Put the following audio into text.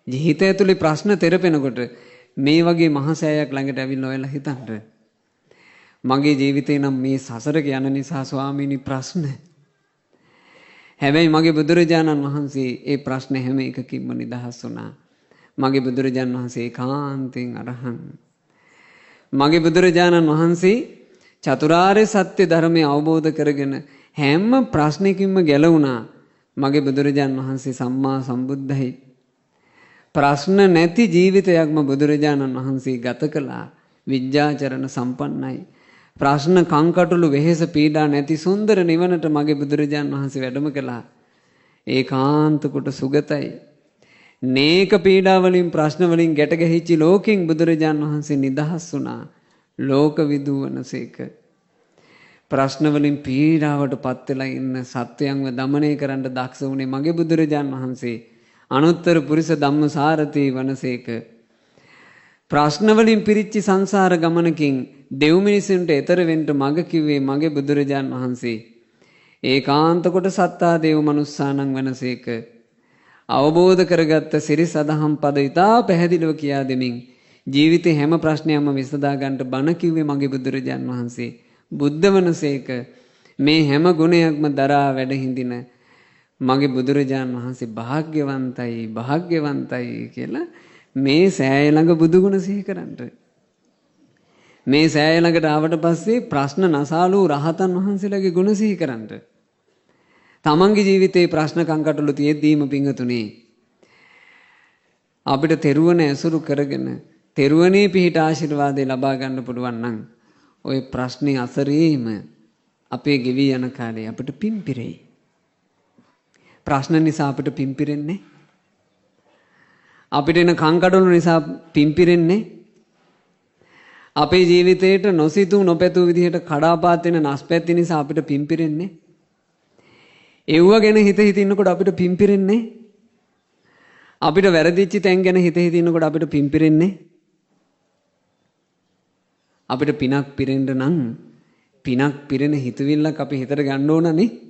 හිත ඇතුලේ ප්‍රශ්න තෙරපෙනකොට මේ වගේ මහසෑයක් ළඟට ඇවිල්ලා ඔයාලා හිතන්න. මගේ ජීවිතේ නම් මේ සසරක යන නිසා ස්වාමීනි ප්‍රශ්න. හැබැයි මගේ බුදුරජාණන් වහන්සේ ඒ ප්‍රශ්න හැම එකකින්ම නිදහස් වුණා. මගේ බුදුරජාණන් වහන්සේ ඒකාන්තයෙන් අරහන්. මගේ බුදුරජාණන් වහන්සේ චතුරාර්ය සත්‍ය ධර්මය අවබෝධ කරගෙන හැම ප්‍රශ්නයකින්ම ගැලවුණා. මගේ බුදුරජාණන් වහන්සේ සම්මා සම්බුද්ධයි. ප්‍රශ්න නැති ජීවිතයක්ම බුදුරජාණන් වහන්සේ ගත කළා. විද්‍යාචරණ සම්පන්නයි. ප්‍රශ්න කංකටොළු වෙහෙස පීඩා නැති සුන්දර නිවනට මගේ බුදුරජාණන් වහන්සේ වැඩම කළා. ඒකාන්ත කොට සුගතයි. නේක පීඩා වලින් ප්‍රශ්න වලින් ගැට ගැහිච්ච ලෝකෙන් බුදුරජාණන් වහන්සේ නිදහස් වුණා. ලෝක විදුවනසේක. ප්‍රශ්න වලින් පීඩාවට පත් වෙලා ඉන්න සත්වයන්ව දමනය කරන්න දක්ෂ වුණේ මගේ බුදුරජාණන් වහන්සේ. අනුත්තර පුරිස ධම්මසාරති වනසේක. ප්‍රශ්න වලින් පිරිච්ච සංසාර ගමනකින් දෙව් මිනිසුන්ට එතර වෙන්න මඟ කිව්වේ මගේ බුදුරජාන් වහන්සේ. ඒකාන්ත කොට සත්තා දේව මනුස්සානං වනසේක. අවබෝධ කරගත්ත සිරිස් අදහම් පද ඉතා පැහැදිලිව කියා දෙමින් ජීවිතේ හැම ප්‍රශ්නයක්ම විසඳා ගන්නට බණ කිව්වේ මගේ බුදුරජාන් වහන්සේ. බුද්ධ වනසේක. මේ හැම ගුණයක්ම දරා වැඩ හිඳින මගේ බුදුරජාන් වහන්සේ භාග්‍යවන්තයි භාග්‍යවන්තයි කියලා මේ සෑය ළඟ බුදු ගුණ සිහි කරන්නට. මේ සෑය ළඟට ආවට පස්සේ ප්‍රශ්න නසාලු රහතන් වහන්සේලාගේ ගුණ සිහි කරන්නට. තමන්ගේ ජීවිතේ ප්‍රශ්න කංකටොළු තියෙද්දීම පිංගතුනේ අපිට තෙරුවන ඇසුරු කරගෙන තෙරුවනේ පිහිට ආශිර්වාදේ ලබා ගන්න පුළුවන් නම් ඔය ප්‍රශ්නේ අසරේම අපේ ගෙවි යන කාලේ අපිට පින් පිරෙයි. ප්‍රශ්න නිසා අපිට පින් පිරෙන්නේ. අපිට එන කංකටොළු නිසා පින් පිරෙන්නේ. අපේ ජීවිතේට නොසිතූ නොපැතූ විදිහට කඩාපාත් වෙන නස්පැත්ති නිසා අපිට පින් පිරෙන්නේ. එව්ව ගැන හිත හිත ඉන්නකොට අපිට පින් පිරෙන්නේ. අපිට වැරදිච්ච තැන් ගැන හිත හිත ඉන්නකොට අපිට පින් පිරෙන්නේ. අපිට පිනක් පිරෙන්න නම් පිනක් පිරෙන හිතවිල්ලක් අපි හිතට ගන්න ඕනනේ.